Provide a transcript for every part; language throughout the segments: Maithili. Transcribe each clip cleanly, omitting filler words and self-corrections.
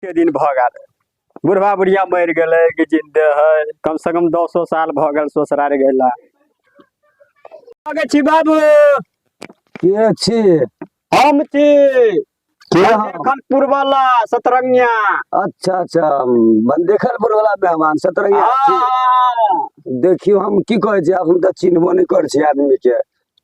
कते दिन भऽ गेल बुढ़वा बुढ़िया मरि गेलै कि जिन्दे है कम से कम दसो साल भऽ गेल ससुरार गेला। छी बाबू। के छी? हम छी के हम? देखलपुर वाला सतरंगिया। अच्छा अच्छा, देखलपुर वाला मेहमान सतरंगिया छी। हाँ। देखियौ हम की कहै छी, आब हम तऽ चिन्हबो नहि करै छी आदमी के,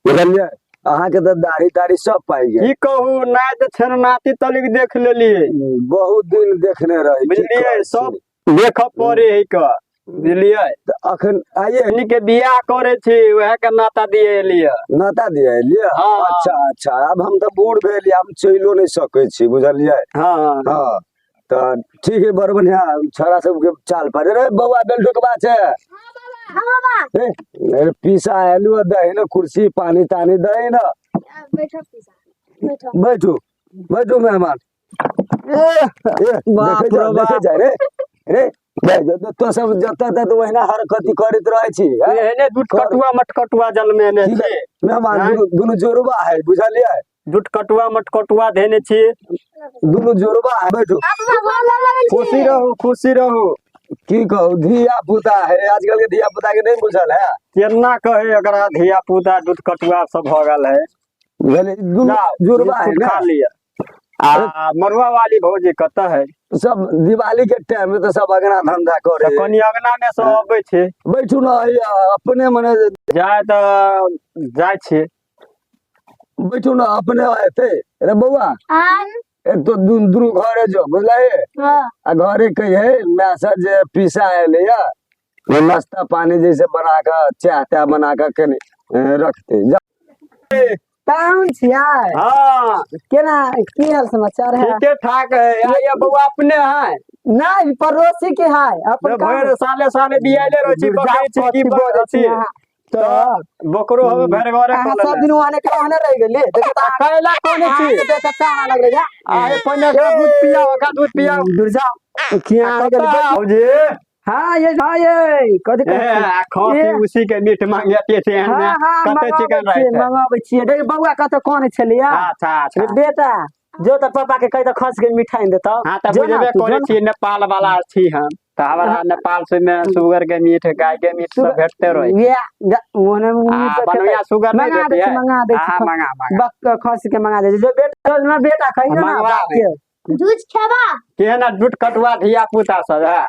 बुझलियै? अहाँके तऽ दाढ़ी ताढ़ी सब पाइ गेल। की कहू, नाय तऽ छेन नाती तलिक देख लेलियै। बहुत दिन देखने रही, की बुझलियै? कहै छी? सब देखऽ पड़े है के, बुझलियै? तऽ अखन आइये हमनी के बियाह करे छी, वएह के नाता दिए एलियै। नाता दिए एलियै? हाँ। अच्छा अच्छा, आब हम तऽ बूढ़ भेलियै, हम चलियो नहि सकै छी, बुझलियै? हाँ। हाँ तऽ ठीक है, बड़ बढ़िया छोरा सबके चाल पर। रे बौआ, बेल्टू के बात छै। हाँ बाबा। ए, अरे पीसा आयलू है, दही ने कुर्सी पानी तानी दही ने। बैठो पीसा, बैठो। बैठू बैठू मेहमान। ए, ए, बाप देखे जा, रे देखे बाप। जा रे रे, तो सब जतऽ तत ओहिना हरकती करैत रहै छी, हैं? एहने दूध कटुआ मटकटुआ जलमेने की छी मेहमान? हैं? दुनू दुनू जोड़बा है, बुझलियै? दूध कटुआ मटकटुआ धेने छी। दुनू जोड़बा है, बैठू। खुशी रहू, खुशी रहू। की कहू, धिया पुता है, आजकल के धिया पुता के नहीं बुझल है। केना कहे एकरा धिया पुता दूध कटुआ सब भऽ गेल है। बुझलियै? दुनू जाउ, जोड़बा है बिस्कुट ने। खा लिअ। आ मरुआ वाली भौजी कतऽ है? सब दिवाली के टाइम में तऽ सब अगना धंधा करे। तऽ कनि अगना में सब अबै छै। बैठू ने, हैया, अपने मने जाय तऽ जाइ छी। बैठू ने, अपने एते। रे बौआ, आन एक तो दुनू घरे जो, बुझलही? हाँ। आ घरे कहिए माय से जे पीसा एलै या, वो नाश्ता पानी जैसे बना कऽ चाय ताय बना कऽ कनि रखते जा। पाहुन छियै? हाँ। केना की हाल समाचार है? ठीके ठाक है। आइए बौआ, अपने है? नहीं, पड़ोसी के है अपन। भरि साले साले बियाले रहै छी, बकरी छी की कथी बजै बजै छी? छी अहाँ? तऽ बकरो हवे भरि घरे अहाँ कऽ सब लेने। दिन ओहने के ओहने रहि गेली, देखो तऽ। कैला कोने छी? अहाँके देखऽ कहाँ लगलै जा। आए पहिने एकरा दूध पियाओ, एकरा दूध पियाओ। दूर जाओ, किया आ आ गेली? कतऽ भौजी? हाँ ये, हाँ ये कथी ए, कहै छी? आ खांसी ए। उसी के मीट मांगे छै एहन हाँ हाँ। कते मंगाबै चिकन छियै, रहै छै? मंगाबै छियै। देख बौआ, कतऽ कोन छलियै? अच्छा अच्छा। बेटा जो तऽ पापा के कहि तऽ खस के मिठाई देतौ। हाँ तऽ जो ना, बुझबे तू जो करै ना। छी, नेपाल वाला छी हम तऽ, हमरा नेपाल से में सुगर के मीट, गाय के मीट सब भेटते रहे। ये ओने आ मीट सब बनैया खेतै। सुगर नहीं मंगा दै देती छी, है? मंगा दै छी। हाँ, मंगा मंगा। बक खस के मंगा दै छी। जो बेटा, जो ना बेटा, कहियो ना मंगवा बाप के। जूझ खेबा। केहन दूध कटुआ धिया पुता सब है।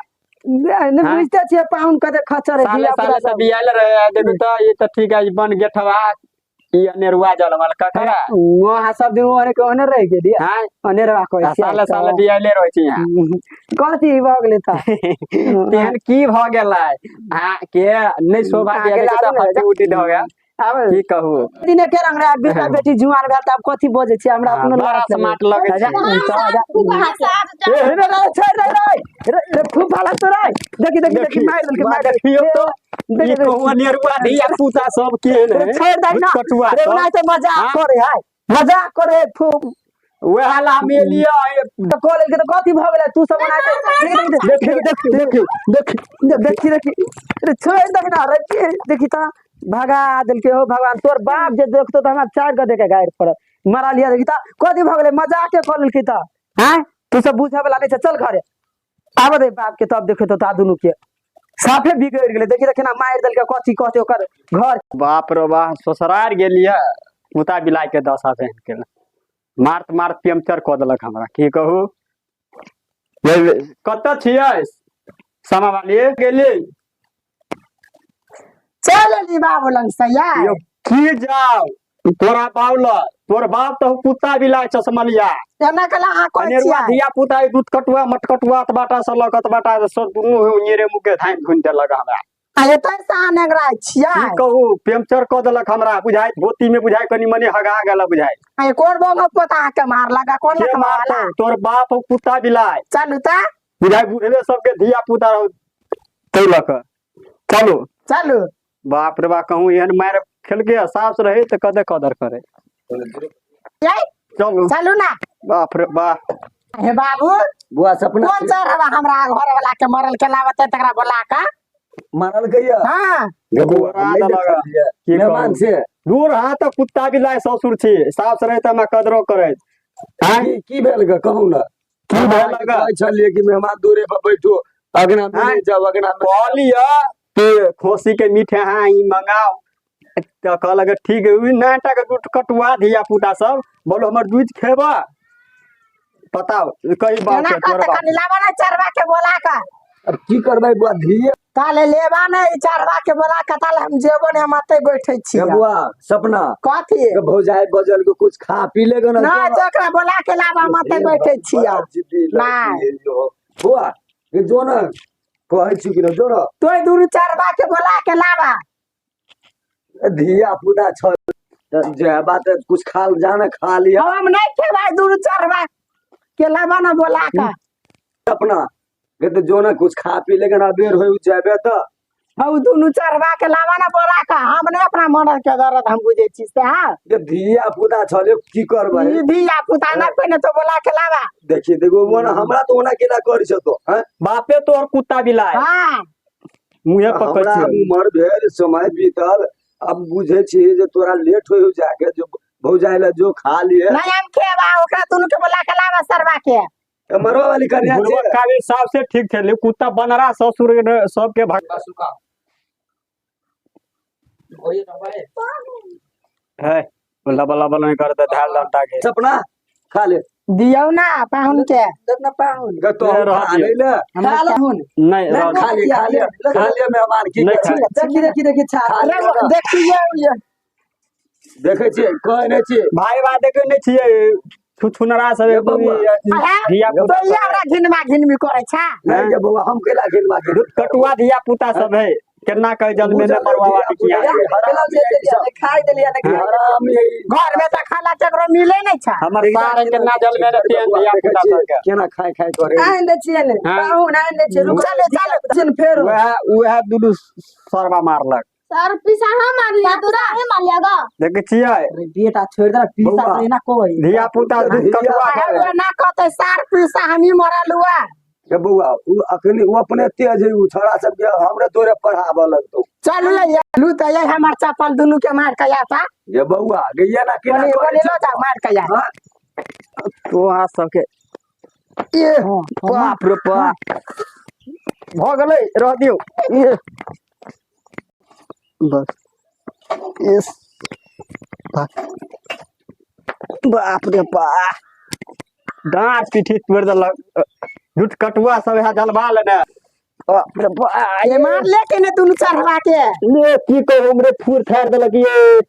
नहि हाँ? बुझते छियै पाहुन कते खच्चर है साले धिया पुता साले से सब। बियाल रहे है, देखू तऽ ई तऽ ठीक है, ई बन गेठवा ई अनेरुआ जलमल ककरा। वहाँ सब दिन ओहने के ओहने रहि गेलियै। हाँ? अनेरुआ कहै आ छियै साले तऽ। साले बियाले रहै छी यहाँ। कथी भऽ गेलै तऽ? तेहन की भऽ गेलै आ के नहि शोभा अहाँके दिया देखू तऽ लाबू ने, हड्डी उड्डी भऽ गेल। आब की कहू, दिन एके रंग रहे, बेटा बेटी जुआन भेल तऽ आब कथी बजै छियै? हमरा हाँ, अपनो बड़ा लाज स्मार्ट लगै जा, छै। जा, जा। ए, रे, रे, रे, छोड़ रे, रे, रे, रे, खूब भाला तो रे। देखी देखी देखी, मारि देलकै, मारि देलकै। देखियौ तऽ देखी, ई देखी। कहू अनेरुआ धिया पुता सब केहन है। छोड़ दही ना। कटुआ रे सब। ओना तऽ मजाक हाँ? करे है, मजाक करे है खूब। वएह ला हम एलियै। तऽ कऽ लेलकै तऽ कथी भऽ गेलै? तू सब ओना देखी देखी देखी देखी देखी देखी, रे छोड़ दही ना रे। देखी तऽ भगा देलकै। हो भगवान, तोर बाप जे देखतो तऽ हमरा चारि गदे के गारि पड़त। मरल ये। देखी तऽ कथी भऽ गेलै? मजाके कऽ लेलकै तऽ आँय, तू सब बुझऽ वाला नहि छै। चल घरे, आबऽ दे बाप के, तब देखो तो दुनू के साफे बिगड़ गेलै। देखी तऽ केना मारि देलकै, कथी कहते ओकर घर। बाप रे बाप, ससुरार गेलियै, कुत्ता बिलाइ के दशा बनि गेल, मारत मारत पंचर कऽ देलक हमरा। की कहू, कतऽ छियै सामा वाली गेली? चल एली बाबू लग से यार। यौ की जाउ तोरा बाप लग? तोर बाप तऽ कुत्ता बिलाइ चश्मलिया। एना कला अहाँ कहै अनेरुआ छियै? धिया पुता, ई दूध कटुआ मटकटुआ तऽ बाटा से लऽ कऽ तऽ बाटा सब दुनू उंगेरे मुँह के धानि धुनि देलक हमरा। आ एतै से अहाँ नेंगराइ छियै? की कहू, पंचर कऽ देलक हमरा। बुझाइ धोती में बुझाइ कनि मनि हगा गेल बुझाइ। आ कोन बंग पोता अहाँके मारलक? आ कोन के लखवा मारतौ? वाला? तोर बाप हौ कुत्ता बिलाइ। चलू तऽ। बुझाइ बुढ़बे सबके धिया पुता रहौ तै लऽ कऽ। चलू। चलू। बाप रे बाप, कहूँ एहन मारि खेलकै आ सास रहै तऽ कदे कदर करै। चलू। चलू ना। बाप रे बाप। हे बाबू। बुआ सपना। कोन चढ़ावा हमरा घर वाला के मरल के लावते, तकरा बोला का मारल गैया? हाँ। बौआ, हम नहि देखलियै। की मेहमान कहू? से दूर हाथ तऽ कुत्ता बिलाइ ससुर छी, सास रहै तऽ हमरा कदरो करैत। की की भेल गे, कहू ने। की भेल ग? कहै छलियै कि मेहमान दूरे पर बैठो, अगना में हाँ। नहीं जाओ, अगना में। कहलियै कि खोसी के मीठ अहाँ ई मंगाओ, तऽ कहलक ठीक है। ई नाटक दूध कटुआ धिया पुता सब बोलो हमर दूध खेबा, बताओ कही बात केना के तोर कहते बाप। कनी लाबा ना चरवा के बोला का। अब की करबै बुआ, धिये ताले लेबा ने ई चरवा के बोला का, ताले हम जेबो ने, हम अतै बैठै छी। ए बुआ सपना, कथी? के भौजाई बजल के कुछ खा पी लेगा ना? ना जो ओकरा बोला के लाबा, हम अतै बैठै छी। बड़ा जिद्दी लड़की नहीं। है यो। बुआ ये जो ना कहै छी कि ना जो ना तोय दुनू चरवा के बोला के लाबा। धिया पुता छल जे बात है, कुछ खा जाना खा लिया। हम नहीं खेबै, दुनू चरवा के लाबा ना बोला का। अपना ये तो जो ना कुछ खा पी लेगा ना, बेर होई जाबे तो हौ दुनू चरवा के लाबा ना बोला का, हम नहीं अपना मरद के दर्द हम बुझै छी से। हाँ ये धिया पुता छल की करबै? ई धिया पुता ना पहिने तो बोला के लाबा। देखिए देखो वो ना हमरा तो ओना केना करै छ तो हैं? बापे तोहर कुत्ता बिलाय हाँ मुँहे पकड़ हमरा छियौ। उमर भेल, समय बीतल, अब बुझे छी जे तोरा लेट होई जाके जो भौजाई ला जो खा लिए। नहीं हम खेबा, ओकरा दुनू के बोला के लाबा सरवा के। ए, मरवा वाली कन्या बुढ़वा छै। काबिल साहब से ठीक थे, कुत्ता बनरा ससुर के सबके भाग है लबा लबा नहीं करते धाल डंटा के। सपना खा ले। दियौ ना पाहुन के। ना पाहुन ग तो ले रह खा दियौ। ले ले। खा ले पाहुन। नहीं रह खा ले, खा ले, खा ले मेहमान की नहीं करै? खा। देखी देखी देखी छा खा ले। देखियौ ये। देखै छियै कहै नहि छियै। भाई बात देखे नहीं छियै, छुछुनरा सब ये बबुआ। धिया तो पुता ये हमरा घिनमा घिनमी करै छा। नहीं गे बौआ, हम केला घिनवा के कटुआ धिया पुता सब है, केना कहे जल में मरवा वाली किया। खाई देलिया ना? हरामी है ई। घर में तऽ खाना केकरो मिले नहीं छा। हमर सार केना जल में रहते धिया पुता सब के। केना खाय खाय करे। आइन दे छियै ने हाँ। पाहुन, आइन दे छियै, रुक। चले चले। चल फेर वएह वएह दुनू सरवा मारलक। सर पीसा हम मार लिया, तोरा हम मार लिया गा। देखे छियै अरे बेटा छोड़ दे पीसा बौआ। से ना कोई धिया पुता दूध कटुआ अरे करे। ना कहते सार पीसा हम ही मरल हुआ। गे बौआ, उ अखनी उ अपने तेज है, उ छोड़ा सब के हमरे तोरे पढ़ाबऽ लगतौ। चलू ले लू तऽ ये हमर चप्पल दुनू के मार के आता। गे बौआ गे ये ना केना बोले करै बोले छै? लो जा मार के आ। हाँ? तो अहाँ सबके ए बाप रे बाप भऽ गेलै, रह दियौ। ए बस एस बाप रे बाप डाँट पीठी तोड़ि देलक झूठ कटुआ सब है जलवा लेने। बाप रे बाप ये मार ले के ने दुनू चढ़वा के। ले की कहू, हमरे फूर फाड़ि देलक। ये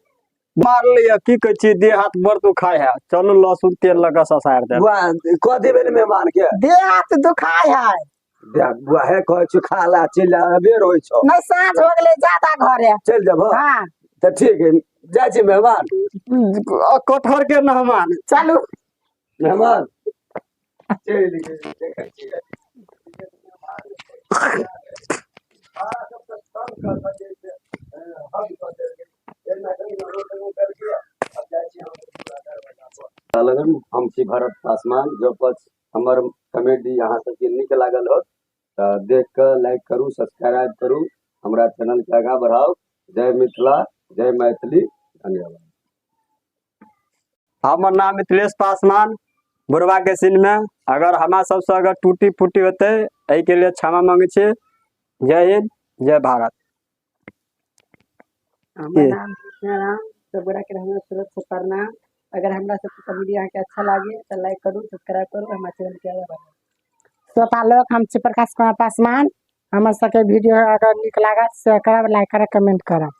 मारलियै की कहै छी, देह हाथ बड़ दुखाय है। चलू लहसुन तेल लगा ससारि देब। बुआ कथी भेल मेहमान के? देह हाथ दुखाय है। देख बुआ हे कहै छी खा ला, चलि आ, अबेर होइ छौ। नहीं साँझ हो गेलै ज्यादा घरे। चलि जेबह? हाँ। तऽ ठीक है, जाइ छी मेहमान। कटहर के मेहमान। चलू मेहमान चलि गेल, देखै छियै। लगन हम छी भरत पासवान। जँ पक्ष हमर कॉमेडी अहाँ सबके नीक लागल होत तऽ देख कऽ लाइक करू, सब्सक्राइब करू, हमरा चैनलके आगाँ बढ़ाउ। जय मिथिला, जय मैथिली, धन्यवाद। हमर नाम मिथिलेश पासवान। बुढ़वा के सीन में अगर हमरा सबसे अगर टूटी फूटी होते एहिके लिए क्षमा मांगे छी। जय हिंद, जय भारत। हमर के? नाम कृष्णा राम। सब गोरा के हमरा तरफ से प्रणाम। अगर हमरा सबके कॉमेडी अहाँके अच्छा लागे तऽ लाइक करू, सब्सक्राइब करू, हमरा चैनल के आगाँ बढ़ाउ। श्रोता लोग, हम छी प्रकाश कुमार पासवान। हमर सबके वीडियो अगर नीक लागत शेयर करब, लाइक करब, कमेंट करब।